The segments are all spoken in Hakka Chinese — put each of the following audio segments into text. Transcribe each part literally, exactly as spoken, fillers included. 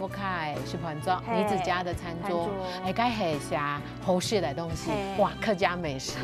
屋下个食飯桌，嘿，女子家的餐桌，餐桌。哎，該係寫好食个東西，嘿。哇，客家美食。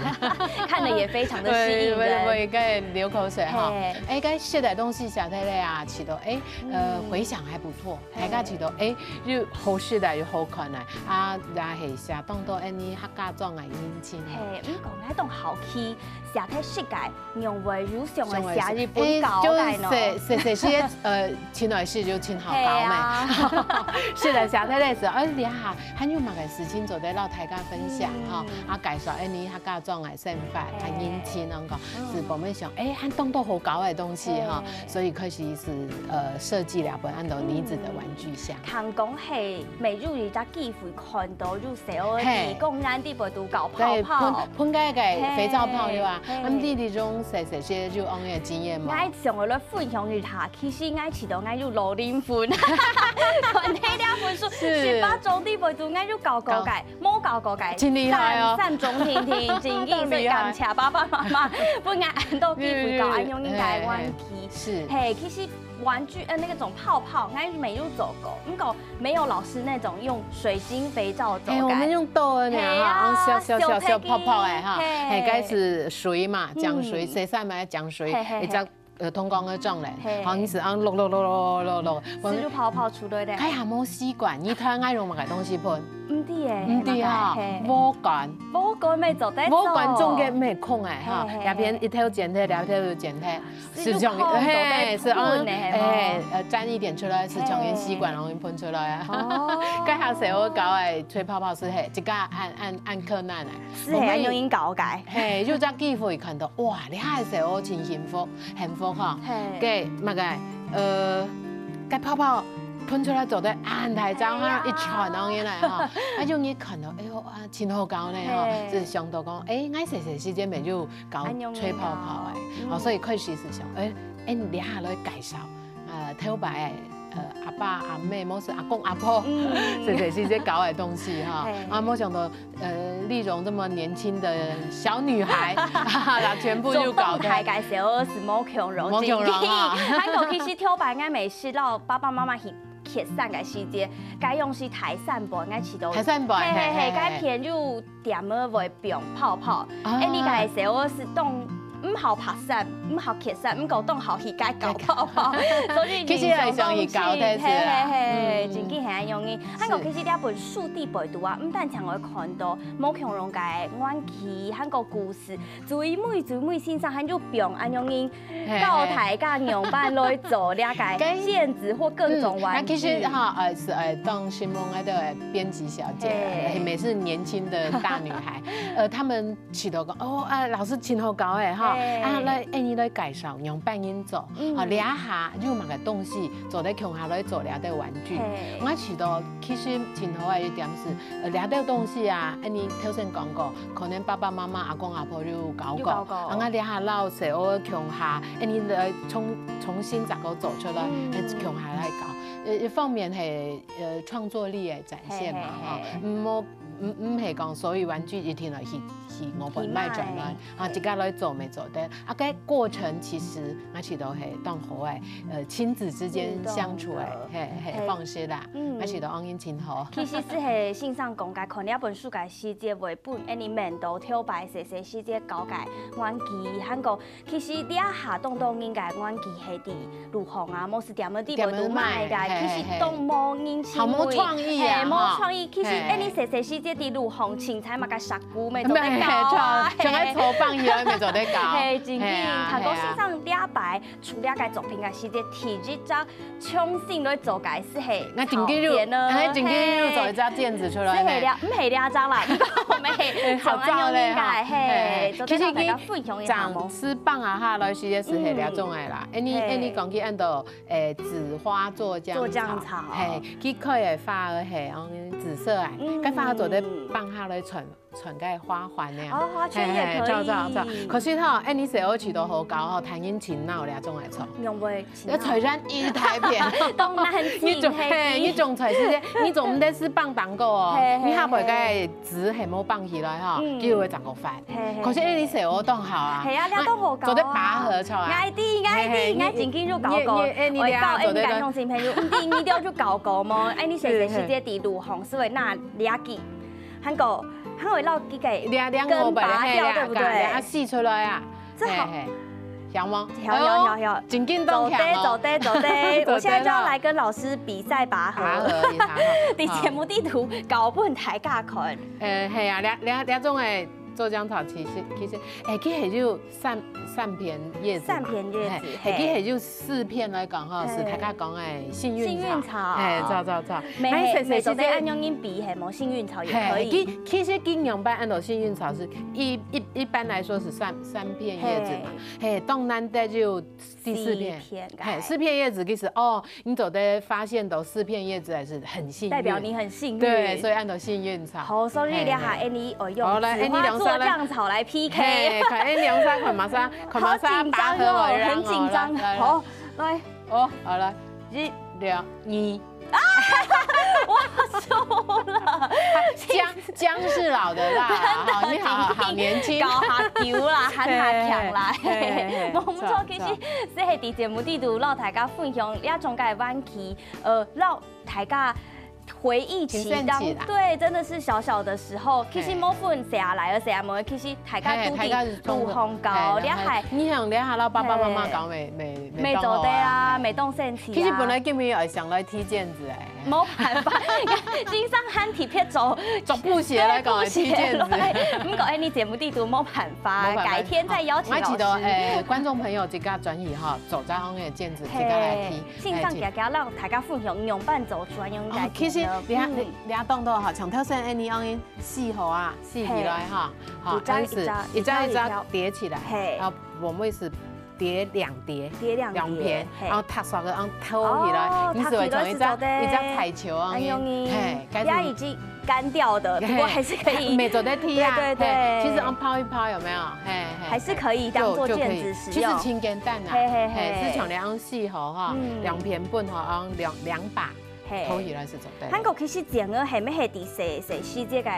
看了也非常的吸引人。我我我也流口水哈。嘿。哎，該食个東西寫下來啊，試著哎，呃，嗯。回想還不錯，嘿。大家試著哎，又好食个又好看个，啊，也係寫當多恁呢客家庄个人情。嘿，毋過𠊎當好奇，寫忒食个，仰會有想愛寫日本教个呢？哎，就細細細，呃，親愛食就盡好搞嘛。嘿啊。是的，寫忒个時候，哎，你看，還有麼个事情做得摎大家分享哈？嗯。啊，介紹哎，你客家庄个生活，嘿。還人情恁講，嗯。是我們想，哎，還當多好搞个東西哈，嘿。所以開始是呃設計了本恁多女子的玩具箱。聽講係，每日一隻機會看到有小弟，嘿。講咱這背肚搞泡對，泡噴。噴該个肥皂泡對吧？嘿，嘿。啊，你這種細細細就用个經驗嘛。 𠊎想愛來分享一下，其實𠊎試著𠊎有老靈魂，看忒這本書，是。十八種裡背肚𠊎有搞過个，無搞過个，真厲害哦。讚，讚中定定，真的是感謝爸爸媽媽，分𠊎恁多機會搞恁樣个玩具。是。嘿，其實玩具呃那種泡泡，𠊎也有做過，毋過沒有老師那種用水晶肥皂做个。哎，我們用豆的呢，嘿啊，哈，用小小小小泡泡哎哈，小泡泡，嘿。哎，該係水嘛，漿水，嗯。洗衫嘛，漿水，嘿嘿嘿。一隻呃通光个狀嘞，嘿。好，你是用落落落落落落，是就泡泡出來的。該還無習慣，你看愛用麼个東西噴？毋知欸，毋知哈，係麼个？禾稈。禾稈乜做得做。禾稈中間毋係空欸哈，嘿，嘿，這片一頭剪忒，這頭又剪忒，係就空做得係恁，分的，係無？係，呃，沾一點出來，係像人吸管容易噴出來啊。哦。該下細學搞欸，吹泡泡係係，自家恁，恁，恁困難欸。係係，恁容易搞个。係，有隻機會看到，哇，你還細學真幸福，幸福哈。係。該麼个，呃，該泡泡 噴出來做得恁大隻哈，一串恁樣來哈。啊，就你看到，哎喲啊，真好搞呢哈，係。就想到講，哎，𠊎細細時節乜有搞恁樣吹泡泡欸，哦，所以開始係想，哎，哎，你下來介紹，呃，頭擺，呃，阿爸阿姆，無係阿公阿婆，嗯。細細時節搞个東西哈，係。啊，無想到 呃，麗蓉這麼年輕的小女孩，哈哈，全部就搞得。做當大个時候係無共樣，無共樣啊。正經。還過其實頭擺𠊎乜係摎爸爸媽媽去蹶山个時節，該樣係大山背，𠊎試著。大山背，係係係，係係。該片有點仔會放泡泡。啊。哎，你該時候係當毋好爬山，毋好蹶山，毋過當好去該搞泡泡。所以其實也想去搞，人生當中，但是啊，係係係，嗯。正經係恁樣个。還過其實這本書裡背肚啊，毋單淨會看到 無共樣个玩具，還過故事，最尾最尾先生還有放恁樣人，係，教大家仰般來做這个毽子或各種玩具。嗯，該其實哈，呃，係，呃，當新聞个，對，編輯小姐，係。呃，也是年輕的大女孩，呃，她們試著講，哦，啊，老師真好搞欸，哈，係。啊，來，哎，你來介紹，仰般人做，嗯。啊，這下有麼个東西做得共下來做這个玩具。係。𠊎試著其實真好个一點係， 呃，這兜東西啊，恁呢頭先講過，可能爸爸媽媽、阿公阿婆有搞過，有搞過。啊，𠊎這下摎細學共下，恁呢來重，重新再過做出來，嗯。呃，共下來搞。呃，一方面係，呃，創作力个展現嘛，係，係，哈，係。毋好，毋，毋係講所有玩具一定愛去，去外背買轉來，去買。啊，自家來做乜做得。啊，該過程其實𠊎試著係當好个，呃，親子之間相處个，真的。係，係，係。方式啦。 嗯。𠊎試著恁樣真好。其實係先生講个，看這本書个時節會分恁呢面對頭擺細細時節搞个玩具，還過其實這下當多人个玩具係在路項啊，無係店仔裡背都賣个，店仔賣，係，其實當無人情味，係，係。好無創意啊，係，無創意。哈。其實恁呢細細時節在路項，凊彩麼个石牯乜做得搞啊，係，像，像該草棒一樣乜做得搞。係，正經，係啊，看過先生這擺出這个作品个時節，第一隻 重新來做个係，𠊎正經有，草剪呢，𠊎正經有做一隻毽子出來呢。係，係這，毋係這隻啦，毋過𠊎乜係，係，好照咧，像恁樣應該，係，哈。係，做得摎大家分享一下無？其實佢長時放啊下來，時節係這種个啦。嗯。恁呢，係。恁呢講起恁多，誒，紫花做醬草，做醬草。係，佢開个花兒係，嗯，紫色个，嗯。該花做得放下來穿 穿个花環呢。哦，花圈也可以。係，係，係，著，著，著。可是吼，恁呢細學試著好搞吼，大人盡惱這種个菜。仰會盡惱？這菜單一大片。當難整，你做，係。係，你種菜時節，你做毋得係放頂高哦，係，係，你下背个籽係無放起來吼，嗯。佢會長个發。係，係，可是恁呢細學當好啊。係啊，這當好搞啊。做得拔河出來。𠊎知，𠊎知，係，係，𠊎正經有搞過。你，你，你，會教恁呢个鄉親朋友，毋知你兜有搞過無？恁呢細細時節在路項，係會拿這支 還過，還會摎佢个兩，兩个根拔掉，嘿，對不對？兩个，啊，吸出來啊。這好。嘿，嘿。香嗎？香，香，香，香。哦，真緊當香哦。做得，做得，做得。做得啦。我現在就要來跟老師比賽拔河。拔河一下哈。在節目裡肚搞分大家看。呃，係啊，這，這，這種个做醬草其實，其實，欸，其實就 三，三片葉子嘛。三片葉子，嘿，嘿。其實就四片來講吼，嘿。係大家講个幸運草。幸運草。嘿，著，著，著。乜係，哎，細細時節，乜做得恁樣仔比，係無？幸運草也可以。嘿，其，其實仰般安到幸運草係一，一，一般來說係三，三片葉子嘛。嘿。嘿，當難得就第四片。四片，嘿，四片葉子其實，哦， 你做得發現到四片葉子還係很幸運。代表你很幸運。對，所以安到幸運草。好，所以這下，嘿，嘿。Annie，哦，用，好，來，紫花做醬草來P K。Annie兩儕來，嘿，看，Annie兩儕看麼儕，看麼儕拔河哦，好緊張哦，很緊張。來，來，來。好，來。哦，好，來。一，兩，二。啊，我輸了。薑，薑係老的辣，哈，你好，好年輕。搞下久啦，喊下強啦。嘿，嘿，嘿，無錯，著，其實，著。這係在節目裡肚摎大家分享這種个玩具，呃，摎大家回憶起當，挺神奇啦。對，真的是小小的時候，其實嘿。無分細阿倈仔細阿妹，其實大家都係嘿，大家是通過。路項搞，嘿，然後你看，你想，你看，摎爸爸媽媽搞，嘿。每，每，每做得啊，每當生氣啊。其實本來今日也想來踢毽子欸。無辦法，先生還特別做，做布鞋來搞，踢毽子。對，布鞋來。毋過，欸，你節目裡肚無辦法，無辦法。改天再邀請老師。好，𠊎知道，欸，觀眾朋友自家轉去哈，做這方面的毽子，自家來踢。嘿。 線上哎，請。行行，摎大家分享仰般做出來，仰般哦，其實你看，嗯。你，你看當多哈，像頭先恁樣樣四號啊，四起來哈，嘿。好，一隻開始一隻，一隻一隻一隻疊起來，嘿。然後我們是疊兩疊，疊兩疊，兩片，嘿。然後疊出來，然後摎起來，哦，你是會像一隻，疊起來是做得。一隻彩球啊，恁樣呢。嘿，開始。也已經乾掉的，不過還是可以。嘿，沒做得踢啊，對，對，對。嘿，其實用拋一拋有沒有？嘿，嘿，還是可以當做毽子使用。就，就可以。其實挺簡單的，嘿，嘿，嘿。嘿，是像兩 四號哈，嗯。兩片本哈，啊，兩，兩把，嘿。摎起來係做得。還過其實毽仔係毋係在細細時節个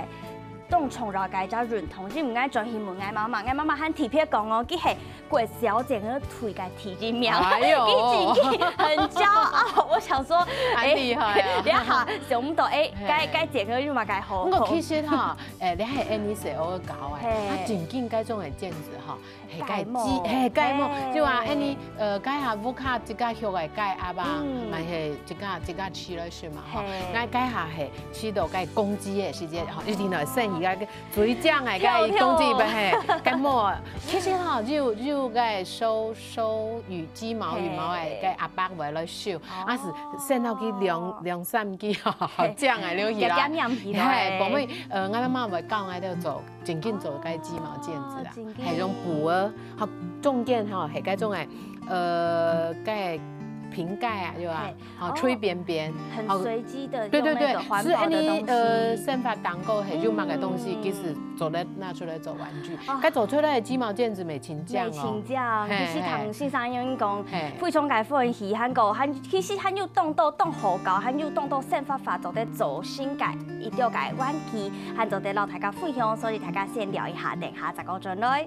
當重要个一隻運動，因為𠊎轉去問𠊎媽媽，𠊎媽媽還特別講哦，佢係國小毽仔隊个第一名，哎喲。佢真的很驕傲。我想說，很厲害啊。哎，這下想毋到，哎，嘿。該，該毽仔有麼个好，毋過其實哈，好。哎，你還恁樣細个搞哎，嘿。啊，正經該種个毽子哈， 係該戴帽。係，係，戴帽，嘿。就啊，恁樣，呃，該下屋下自家畜个雞鴨啊，嗯。嘛係自家，自家飼來食嘛，吼。嘿。𠊎該下係飼到該公雞个時節，吼，一定愛洗佢个最靚个該公雞，對，對。嘿，該帽啊。其實吼，有，有該收，收羽，雞毛、羽毛个，嘿。該阿伯會來收，哦。啊是洗到佢兩，兩三支，吼，好靚个，嘿。了起來。夾夾黏起來。嘿，後尾，呃，𠊎媽媽會教𠊎兜做 正經做該雞毛毽子啊，哦，正經。係用布啊，吼，中間吼，係該種个，呃，該瓶蓋啊，對吧？嘿，吼，哦，吹扁扁，很隨機的，吼，對對對，用那個環保的東西。係恁樣，呃，生活當中，係，有麼个東西，嗯。其實做得拿出來做玩具。哦。該做出來个雞毛毽子乜盡靚哦。乜盡靚，嘿，其實唐先生有講，嘿。非常个歡喜，還過，還，其實還有當多當好搞，還有當多生活化做得做新个 一條个玩具，還做得摎大家分享，所以大家先尞一下，等下再過轉來。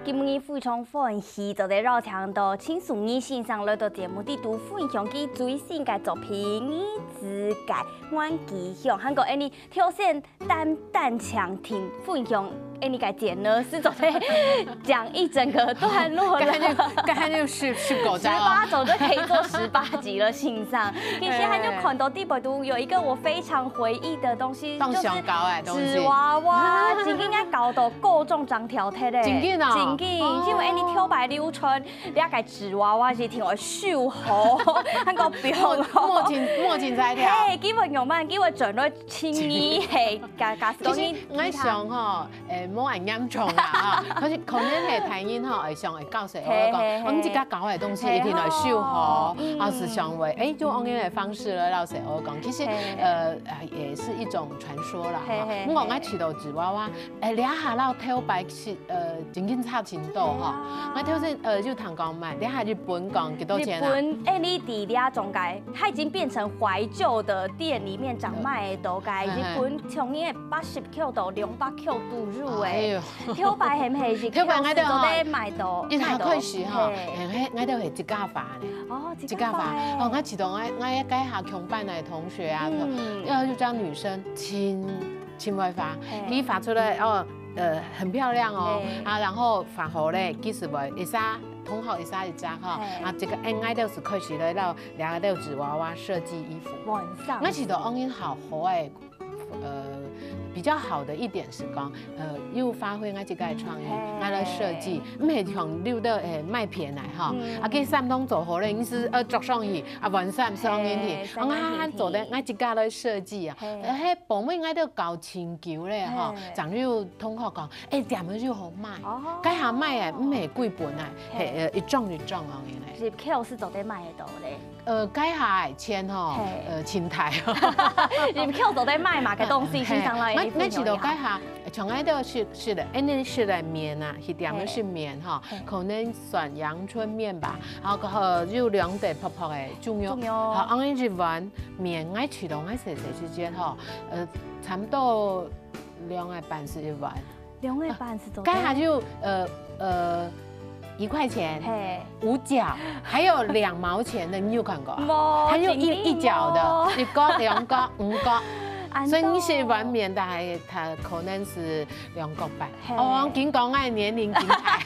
今日非常歡喜，做得邀請到陳淑儀先生來到節目裡肚分享佢最新个作品，你自家玩具熊，還過恁樣挑選 單，單淨聽分享，哎，你个節呢，係做得講一整個段落了。該還有，該還有十，十九張哦。十八種都可以做十八集了，先生。其實還有看到底背肚有一個我非常回憶的東西，當想搞的東西。就是紙娃娃，真經愛搞到各種張條貼的。真經哦。真經，因為哎，你頭擺流傳，你个紙娃娃是挺有秀吼，還有表吼。莫，莫緊，莫緊才條。嘿，基本上嘛，基本轉來 青衣係，假，假使講你其實𠊎想吼，誒，無恁嚴重啦，哈。可是可能係大人吼，會想會教細人講，嘿嘿嘿。嗯，自家搞个東西一定愛收好，嘿吼。嗯。啊，係想會，誒，用恁樣个方式來教細人講。其實，嘿。呃，也是一種傳說啦，哈。嘿嘿嘿。毋過𠊎試著紙娃娃，誒，這下摎頭擺係，呃，真經差真多吼。對啊。𠊎頭先，呃，有聽講嘛，這下日本講幾多錢啊？日本，誒，你知這種个，它已經變成懷舊的店裡面常賣个東西。嗯。日本 像你个八十箍到兩百箍都有誒。哎喲。頭擺係毋係一箍頭擺𠊎兜吼，係做得買到，一下開始吼，買到。誒，𠊎，𠊎兜係一家花呢。哦，一家花。一家花誒。哦，𠊎試著𠊎，𠊎該下共班个同學啊，嗯。有，有一個女生真，真會花，嘿。佢花出來，哦，呃，很漂亮哦，嘿。啊，然後花好咧，其實會一下，同學一下一隻吼，嘿。啊，這個，誒，𠊎兜係開始咧，摎，摎𠊎兜紙娃娃設計衣服。晚上。𠊎試著𠊎人好好誒， 呃，比較好的一點係講，呃，又發揮𠊎自家个創意，嘿。𠊎來設計，毋係像有兜，誒，賣片來吼，嗯。啊，佢衫攏做好咧，你係，呃，著上去，啊，換衫送人去，嘿，啊，𠊎還做得𠊎自家來設計啊，嘿。誒，係，後尾𠊎兜搞真久咧吼，嘿。正有同學講，誒，店仔就好賣，哦。該下賣誒，毋係貴本啊，嘿。係，呃，一張一張恁樣咧。入口係做得買得到咧。 呃，該下个錢吼，嘿。呃，清代。入口做得買麼个東西，嘿，先生來，𠊎，𠊎試著該下，像𠊎兜食，食个，恁樣食个麵啊，去店仔食麵吼，嘿。可能選陽春麵吧，然後過後有兩塊薄薄个豬肉，豬肉。好，恁樣一碗麵，𠊎試著𠊎細細時節吼，呃，差不多兩个半食一碗。兩个半食做得。該下就呃呃一塊錢，嘿。五角，還有兩毛錢的，你有看過啊？無，還有一一角的，一角、兩角、五角。所以你食碗麵，大概它可能是兩角半。嘿。哦，緊講𠊎年齡緊大。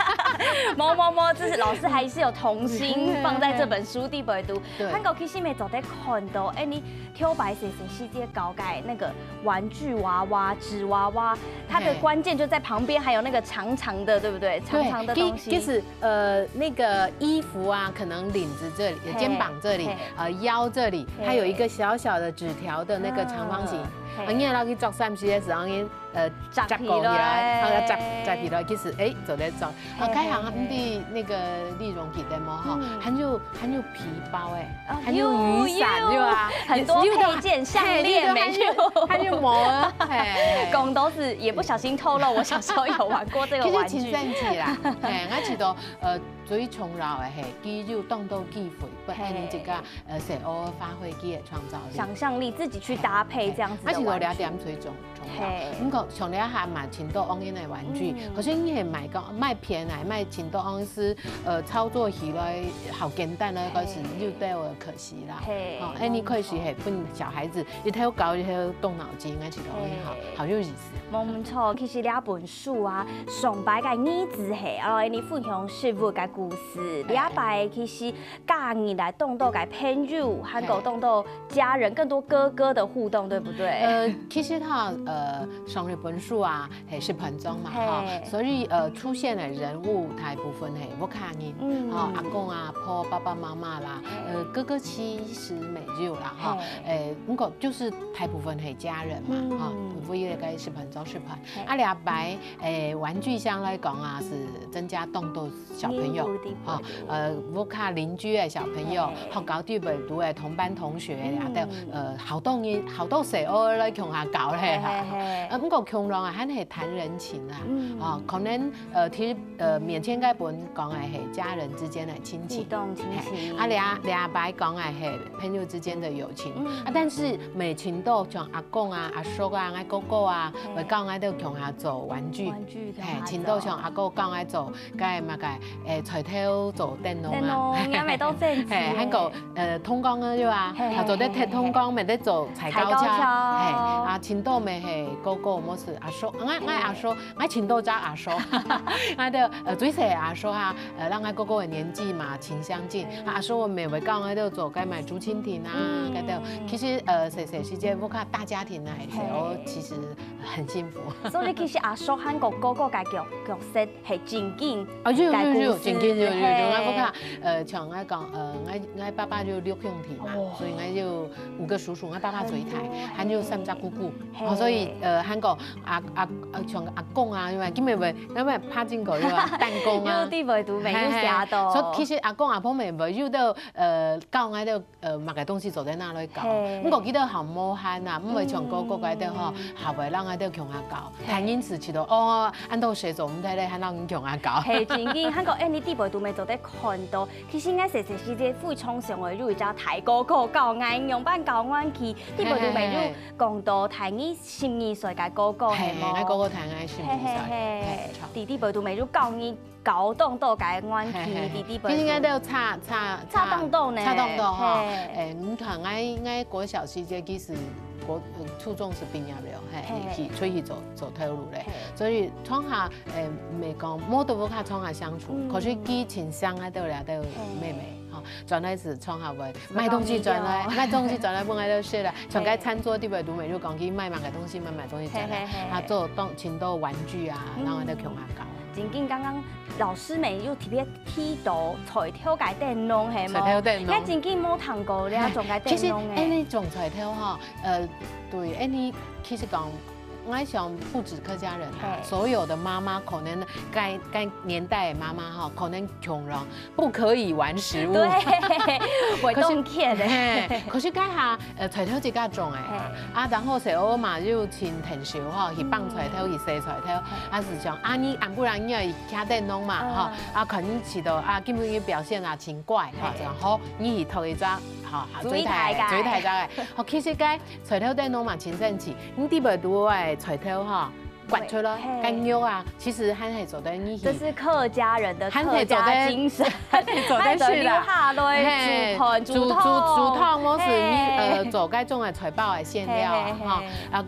無無無，這是老師還是有童心放在這本書裡背肚。對。還過其實乜做得看到，哎，你頭擺細細時節搞个那個玩具娃娃、紙娃娃，它的關鍵就在旁邊，還有那個長長的，對不對？長長的東西。其實呃，那個衣服啊，可能領子這裡、嘿，肩膀這裡、嘿，呃，腰這裡，嘿，還有一個小小的紙條的那個長方形。嗯，嘿。啊，你愛拿去著衫時的時候，你呃，摺起來，摺過起來，啊，摺摺起來，其實哎，做得做。啊，嘿，該行毋知那個麗蓉記得無吼？還有還有皮包哎，還有雨傘，對吧？很多配件，項鏈，沒有？還有還有帽啊，嘿。講到這也不小心透露，我小時候有玩過這個玩具。其實盡神奇啦，嘿，𠊎記得呃，最重要的嘿，佢有當多機會，分𠊎等自家呃，細个發揮佢个創造力。想像力，自己去搭配這樣子的玩具。啊，係有兩點最重重要。嘿。毋過像這下嘛，盡多online个玩具，可是你係買講買便宜，買盡多online是呃操作起來好簡單个，可是又對我可惜啦。嘿，哦，哎，你可惜係分小孩子一頭搞一頭動腦筋，那其實好好有意思。無錯，其實這本書啊，上擺个日子係，哦，你分享食物个故事，這擺其實 假日來當多个朋友，還有當多家人，更多哥哥的互動，對不對？呃，其實哈，呃，上一本書啊，係食飯莊嘛，哈，所以呃出現的人物大部分係屋下人，嗯，哈，阿公阿婆、爸爸媽媽啦，呃，哥哥其實沒有啦，哈，呃，不過就是大部分係家人嘛，哈，唯一个食飯莊食飯。啊，這擺，誒，玩具上來講啊，是增加當多 小朋友，哈，呃，屋下鄰居个小朋友，學校裡背讀个同班同學呀，都呃好多人，好多歲數來共下搞咧哈。呃，毋過共樣啊，還係談人情啊，啊，可能呃其實呃面前該本講个係家人之間个親情，互動親情，啊，這這擺講个係朋友之間个友情，啊，但是每情都像阿公啊、阿叔啊、𠊎哥哥啊，會教𠊎兜共下做玩具，玩具，嘿，情都像阿哥教𠊎做 該麼个，誒，菜頭做燈籠啊。燈籠，也蠻多神奇。嘿，還有，呃，銅管啊，對吧？嘿，啊，做得提銅管，乜得做踩高蹺。踩高蹺。嘿，啊，盡多乜係哥哥，無係阿叔，𠊎𠊎阿叔，𠊎盡多隻阿叔，𠊎兜，呃，最細个阿叔哈，呃，同𠊎哥哥个年紀嘛，盡相近。啊，阿叔乜會教𠊎兜做該麼个竹蜻蜓啊，該兜。其實，呃，細細時節，屋下大家庭啊，係哦，其實很幸福。所以其實阿叔還有哥哥个角角色 係正經，哦，有有有，正經有有有，𠊎屋下，呃，像𠊎講，呃，𠊎𠊎爸爸就六兄弟嘛，所以𠊎有五個叔叔，𠊎爸爸最大，還有三隻姑姑，哦，所以呃，還講阿阿呃，像阿公啊，因為今日會，因為拍緊過，對吧？彈弓啊，有地位都沒有寫到。所以其實阿公阿婆乜會有兜呃，教𠊎兜 呃，麼个東西做得拿來搞。毋過佢兜好無閒啊，毋會像哥哥該兜吼，好會讓𠊎兜共下搞。但因此知道，哦，恁多事做毋得咧，還讓人共下搞。係，正經，還講，誒，你地位都沒做得看到。其實𠊎細細時節非常想愛有一隻大哥哥教𠊎，仰般教𠊎去，地位都沒有講到大你十二歲个哥哥，係無？係，𠊎哥哥大𠊎十二歲，係，係，係。弟弟位都沒有教你 搞當多个玩具，弟弟本身。其實𠊎兜差差差當多呢，差當多哈。誒，你看，𠊎𠊎國小時節其實國呃初中是畢業了，嘿，去出去做做頭路咧。所以創下誒，毋係講無都無較創下相處，可是佢親生啊，都了都妹妹哈，轉來是創下會買東西轉來，買東西轉來分𠊎兜食啦，像該餐桌地位都沒有講去買麼个東西，買買東西轉來，啊，做當盡多玩具啊，然後就共下搞。 正經剛剛老師乜有特別提到菜頭个燈籠，係無？菜頭燈籠。𠊎正經無聽過這種个燈籠誒。其實，恁呢種菜頭哈，呃，對，恁呢其實講，𠊎想不止客家人啊，所有的媽媽可能該該年代的媽媽哈，可能窮了，不可以玩食物。對，會當欠的。嘿，可是該下 呃，菜頭自家種誒，啊，然後細阿姆又盡𢯭手吼，去放菜頭，去洗菜頭，啊，係講啊，你恁不然你愛徛燈籠嘛，吼，啊，可能試到啊，今日你表現啊，盡乖，吼，然後你去討一隻，吼，最大个，最大个，吼，其實該菜頭燈籠嘛，盡神奇，你知無？都愛菜頭吼，滾出來，嘿。該肉啊，其實還係做得入去。這是客家人的客家精神，還係做得，還係做得食啦。還係留下來煮飯，嘿，煮，煮，煮湯。煮湯，無係你，嘿。呃，做該種个菜包个餡料啊，嘿，嘿，嘿。吼，啊，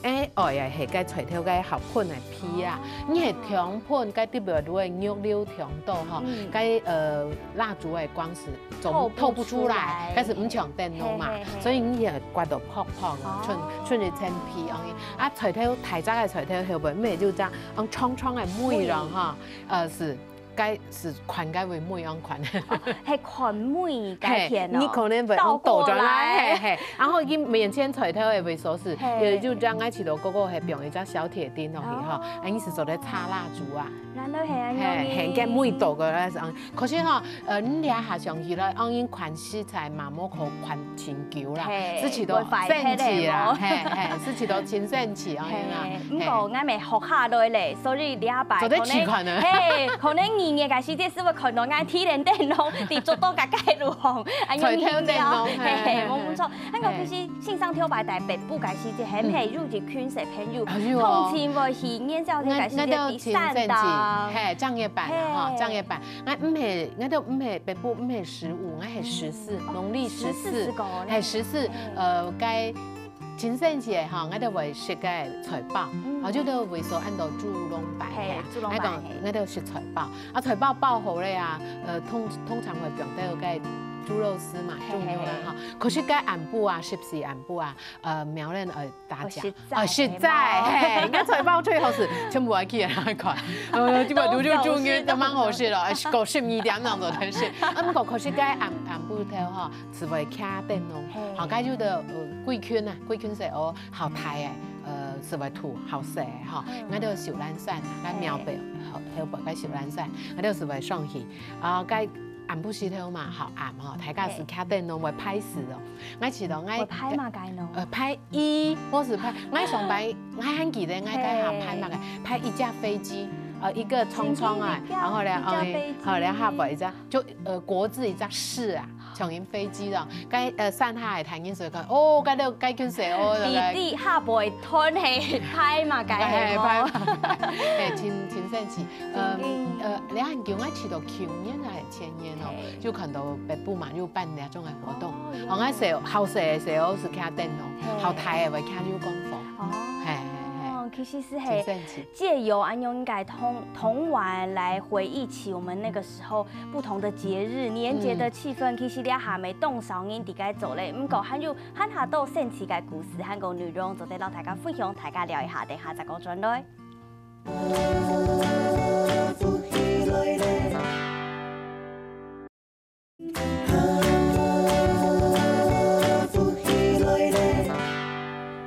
欸，愛个係該菜頭該好睏个皮啊，哦。你係長睏該特別落个肉溜長到吼，嗯。該，呃，蠟燭个光是 總透不出來，透不出來。但是毋像電籠嘛，嘿，嘿，嘿。所以你也刮到泡泡啊，哦。像，像一層皮恁樣。啊，菜頭，大隻个菜頭後背，毋係就恁樣，用長長个尾咯，嘿。哈，呃，係，該係寬該位尾恁樣寬。哦，係寬尾該片哦。嘿，你可能會倒過來。倒轉來，嘿，嘿。然後佢面前菜頭个位所係，嘿。呃，就恁樣愛試著該个係放一隻小鐵釘落去哈，哦。啊，你係做得插蠟燭啊。 原來係恁樣。嘿，嘿，該味道个啦，係恁。可是吼，呃，你這下想起來，恁樣款食材嘛，無可款真久啦，嘿，食起都會壞忒个生趣啦，無？嘿，嘿，食起都真生趣恁樣啦。嘿，毋過嘿。𠊎也學下來咧，所以這擺可能，做得試看啊。嘿，可能二月个時節係會看到𠊎提等燈籠，佇做多个街路項，恁樣菜頭燈籠，嘿，嘿，嘿，嘿。無，無錯。 還過其實先生頭擺在北部个時節，還係有一群小朋友，哎喲。通常會去元宵節个時節，𠊎，𠊎都真生趣。去散步。嘿，正月半啊，吼，嘿。正月半。𠊎毋係，𠊎都毋係北部，毋係十五，𠊎係十四，哦，農曆十四。十四係過年。嘿，十四，嘿。呃，該真生趣个吼，𠊎都會食个菜包，嗯。吼，就都會所安到豬籠粄，嘿，嘿啊。豬籠粄，𠊎講，嘿。𠊎都食菜包。啊，菜包包好咧啊，呃，通，通常會放到該豬肉絲嘛，嘿，豬肉啊，嘿，嘿。吼。可是該暗晡啊，十四暗晡啊， 呃，苗栗，呃，打假。哦，實在，哦，實在，嘿，嘿，應該菜包最好食，全部愛去那看。呃，這擺就，就，就，都，都，都蠻好食咯，哎，過十二點鐘就開始。啊，毋過可是該暗，暗晡頭吼，係會徛燈籠，嘿。吼，該有个，呃，貴賓啊，貴賓係哦，好大个，呃，係會土，好細个吼，嗯。𠊎都秀蘭山啊，該苗北，嘿。後，後背該秀蘭山，𠊎都係會上去。啊，該暗晡時頭嘛，好暗吼，大家係徛燈籠會歹勢哦。 𠊎試著𠊎，會歹麼个呢？呃，歹一，𠊎係歹，𠊎上擺，𠊎還記得𠊎該下歹麼个，嘿。歹一架飛機，呃，一個長長啊，真的假的？然後呢，一架飛機。哦，然後下背一隻，就，呃，國字一隻四啊，像人飛機咯。該，呃，山下个台語所以講，哦，該个，該群細哦，對不對？弟弟下背吞嘿，歹麼个嘿，嘿，歹，嘿，真，真生趣。嗯，真的。呃，你看，𠊎試著舊年還係前年哦，嘿。就看到北部嘛，有辦這種个活動。哦，哦，𠊎細，好細个時候係徛燈籠，嘿。好大个會徛六公房。哦，嘿，嘿，嘿。其實係，真生趣。藉由恁樣个童，童玩來回憶起我們那個時候不同的節日，年節的氣氛，嗯。其實這下也當少人在該做咧。毋過還有，還較多生趣个故事，還有內容，做得摎大家分享，大家尞一下，等下再過轉來。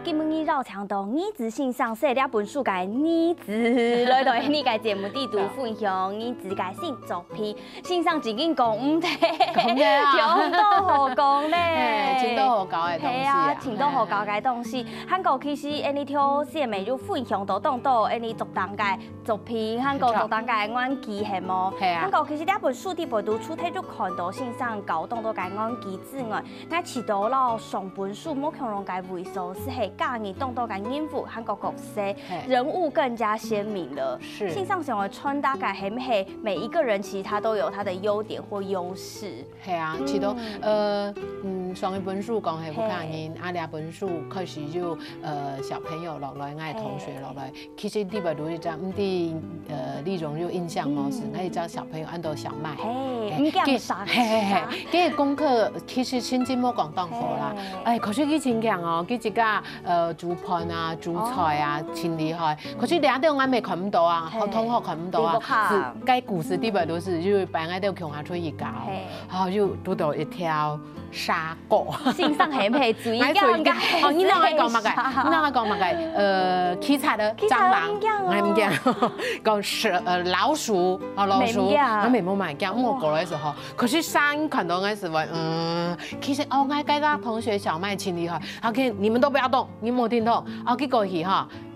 今晡日邀請到倪子先生寫這本書个倪子，來到𠊎俚个節目裡肚分享倪子个新作品。先生正經講毋得，講毋得啊。當多好講咧。嘿，真多好搞个東西啊。係啊，真多好搞个東西。還過其實𠊎俚頭先也有分享到當多𠊎俚作童个 作品，還過作童个玩具，係無？係啊。還過其實這本書裡背肚除忒有看到先生搞當多个玩具之外，𠊎試著摎上本書無共樣个位所，係加入當多个人物，還過角色，係。人物更加鮮明了。是。先生想要傳達个係毋係每一個人其實他都有他的優點或優勢？ 係啊，嗯。試著，呃，嗯，上一本書講係客家人，嘿。啊，這本書開始有，呃，小朋友落來，𠊎个同學落來。嘿。其實裡背有一隻，毋知，呃，立榮有印象無？嗯。係，𠊎一隻小朋友安到小麥。嘿，嘿，毋驚啥，佢，嘿，嘿，嘿，啥。佢个功課其實成績無講當好啦。嘿。哎，可是佢真強哦，佢自家 呃，煮飯啊，煮菜啊，哦。真厲害。可是這兜𠊎乜看毋到啊，嘿。同學看毋到啊，你無看。係，該故事裡背肚係，因為擺𠊎兜共下出去搞，嘿。然後又堵到一條蛇哥。先生係毋係最驚个？哦，你哪會講麼个？你哪會講麼个？呃，蜞蚻个，蜞蚻，蜞蚻，蜞蚻。𠊎毋驚。講蛇，呃，老鼠，哦，老鼠，乜毋驚。𠊎乜無麼个驚，𠊎過來个時候，可是蛇看到𠊎係會，嗯，其實哦，𠊎該個同學小麥真厲害， OK，你們都不要動，你莫停動。啊，結果去哈，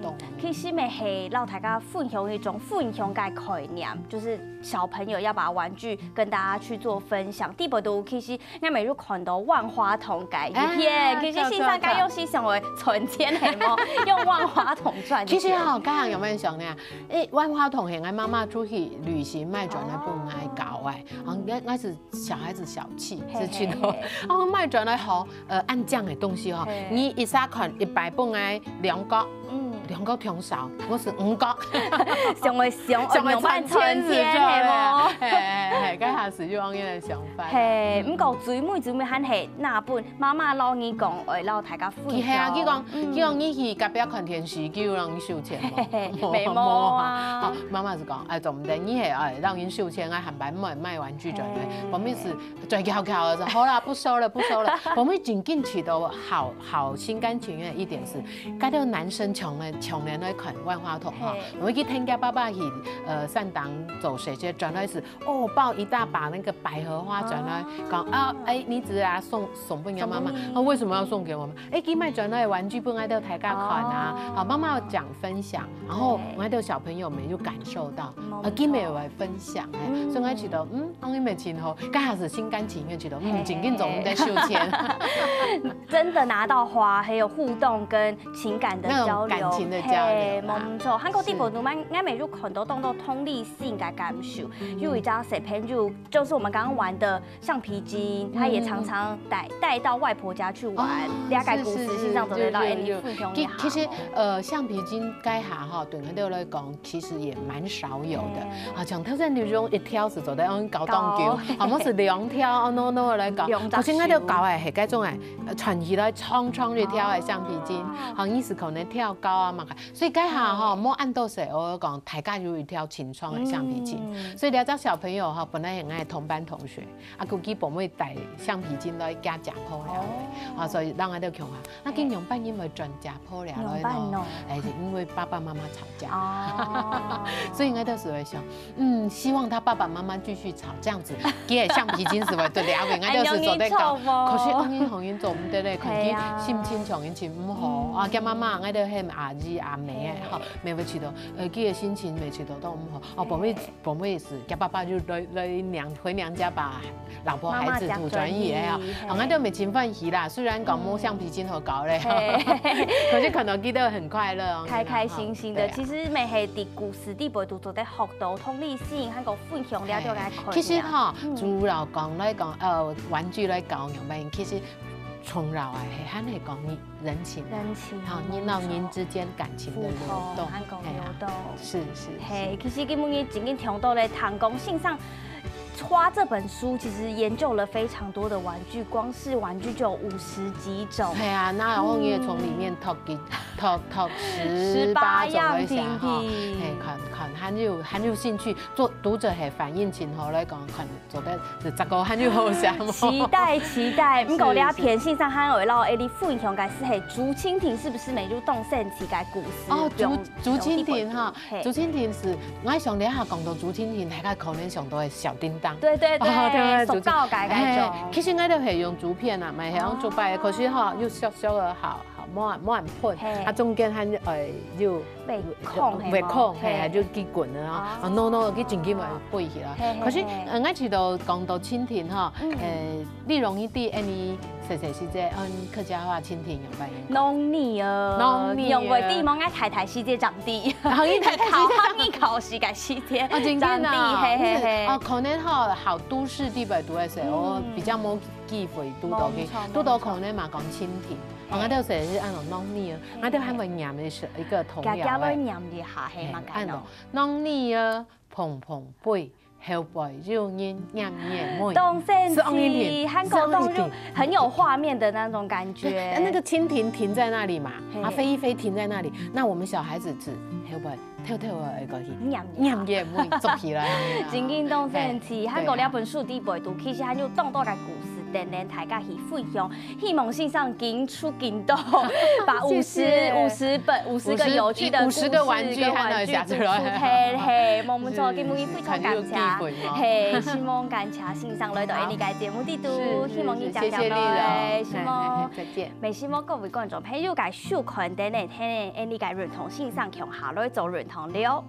動。其實乜係摎大家分享一種分享个概念，就是小朋友要把玩具跟大家去做分享。第一步，其實𠊎乜有看到萬花筒个影片，哎，其實先生該用係想愛賺錢係無？用萬花筒賺錢。其實吼，剛剛有沒有想呢？誒，萬花筒係𠊎媽媽出去旅行買轉來分𠊎搞誒，啊，應該，應該是小孩子小氣，係，係去到，係，係。哦，買轉來好，呃，恁靚个東西吼，係。你一下看一擺分𠊎兩角，嗯。兩角忒少，𠊎係五角。想愛想，想愛想辦賺錢，賺錢，係無？係，係，係，該下時就用這個想法。係，毋過最尾最尾還係那本媽媽摎你講，愛摎大家分享。係啊，佢講，嗯。佢講你去隔壁看電視，佢有摎你收錢無？嘿嘿嘿，無，無啊。無啊。好，媽媽就講，哎，做毋得，你係愛摎人收錢，愛喊白買買玩具轉來，嘿。無意思，嘴翹翹个說，好啦，不收了，不收了。我們真緊去到好好心甘情願一點是，該個男生窮人窮人來看萬花筒哈，嘿。我們去聽見爸爸去，呃，山頂做事情，轉來是 哦，抱一大把那個百合花轉來，哦。講，啊，哎，你姊啊，送，送分你媽媽。送分你。啊，為什麼要送給我們？哎，佢買轉來玩具分𠊎兜大家看啊。哦。好，媽媽有講分享，然後對。𠊎兜小朋友們就感受到，無錯。呃，佢們有來分享，哎，嗯。所以𠊎覺得，嗯，𠊎兜乜真好，該下係心甘情願覺得，嗯，嘿。真緊做毋得收錢。真的拿到花，還有互動跟情感的交流，那種感情的交流啦。嘿，無錯。還過第二部分，𠊎，𠊎乜有看到當多同理 性个感受。嗯。有一隻小朋友，就是我們剛剛玩的橡皮筋，他也常常帶，嗯。帶到外婆家去玩。哦，這個故事，是，是，是，先生做得摎𠊎兜分享一下無？有，有，有。其，其實，呃，橡皮筋該下哈，對𠊎兜來講，其實也蠻少有的。對。啊，像頭先你用一條係做得用搞當久，搞。啊，無係兩條，哦，no，no，來搞。兩隻手。可是𠊎兜搞个係該種个，呃，串起來長長一條个橡皮筋，哦。好，你係可能跳高啊嘛， 所以該下吼，哦。無恁多細，𠊎講大家有一條清爽个橡皮筋。嗯。所以這隻小朋友吼，本來很愛同班同學，啊，佢佢本會帶橡皮筋來加假破了，哦。啊，所以讓𠊎兜共下。那佢仰般因為轉假破了，仰般哦？哎，因為爸爸媽媽吵架。哦。所以𠊎兜係會想， 嗯，希望他爸爸媽媽繼續吵，這樣子，佢个橡皮筋係會得了，𠊎兜係做得搞。哎，容易吵無？可是恁樣好運做毋得咧，可能佢心情上運氣毋好，嗯。啊，佢媽媽，𠊎兜喊阿姨阿姆个，吼，乜會覺得，呃，佢个心情乜會覺得都毋好。哦，本位，本位係，佢爸爸就來，來娘，回娘家把老婆孩子渡轉去个，吼。媽媽講轉去，啊，𠊎兜乜真歡喜啦，雖然講無橡皮筋好搞咧，嘿。可是看到佢都很快樂哦，開開心心的。對啊，其實乜係在故事裡背都做得學 到同理心，還有分享了解个概念。其實吼，嗯。除了講來講，呃，玩具來講，樣般，其實重要个係還係講你人情啊，人情，吼，人摎人之間感情的流動，互動，還講流動。嘿啊，是，是，是。嘿，其實今晡日真正聽到咧，聽講先生花這本書其實研究了非常多的玩具，光是玩具就有五十幾種。嘿啊，那我也從裡面挑幾 挑，挑十八種來寫吼，十八樣，嘿，看，看，還有，還有興趣，做，讀者係反應真好來講，看做得係這個還有好寫無？期待，期待。毋過這篇先生還有摎𠊎兜分享个係，嘿，竹蜻蜓係毋係乜有當神奇个故事？哦，竹，竹蜻蜓哈，嘿。竹蜻蜓係，𠊎想這下講到竹蜻蜓，大家可能想到个小叮噹。對，對，對，哦，對，對，塑膠个那種。嘿，其實𠊎兜係用竹片啊，嘛係用竹排个，可是吼，又小小个，好。 好，無恁，無恁闊，嘿。啊，中間還，呃，有挖空，係無？挖空，嘿，嘿。就幾滾啊，哦。啊，no，no，佢正經會飛起來。嘿，嘿，可是，嘿。呃，𠊎知道講到蜻蜓吼，嗯。呃，你容易知，哎，你細細時節，嗯，客家話蜻蜓仰般形講？挵泥仔。挵泥仔。因為知無，𠊎太太時節正知。啊，你太太時節。考，你考試个時節。啊，真的啊。正知，嘿，嘿，嘿。哦，可能吼，好都市裡背讀个時候，嗯。比較無機會讀到佢，無錯，讀到可能嘛講蜻蜓。 哦，𠊎兜係，係恁樣挵泥仔，嘿。𠊎兜還會唸一首，一個童謠，遽遽會唸一下，嘿，嘿，嘛，恁樣。挵泥仔，嘭嘭飛，後背有人拈拈尾。當神奇，係挵泥仔，還講到就很有畫面的那種感覺。對，那個蜻蜓停在那裡嘛，嘿。啊，飛一飛停在那裡，那我們小孩子是後背偷偷个愛過去念念念念，會做起來。真緊當神奇，嘿，還過這本書底背肚，其實還有當多个故事等等大家去分享。希望先生緊出緊多，把五十謝謝五十本五十个有趣的五十个玩具還能寫出來。故事跟玩具做出來，嘿，無錯，今晡日非常感謝，是，很有智慧哦。嘿，希望感謝先生來到𫣆俚个節目底肚，是，是，希望你常常來，是，謝謝你哦。希望。嘿，嘿，嘿，再見。 也希望各位觀眾朋友个收看等等，聽𫣆俚个運動先生共下來做運動了。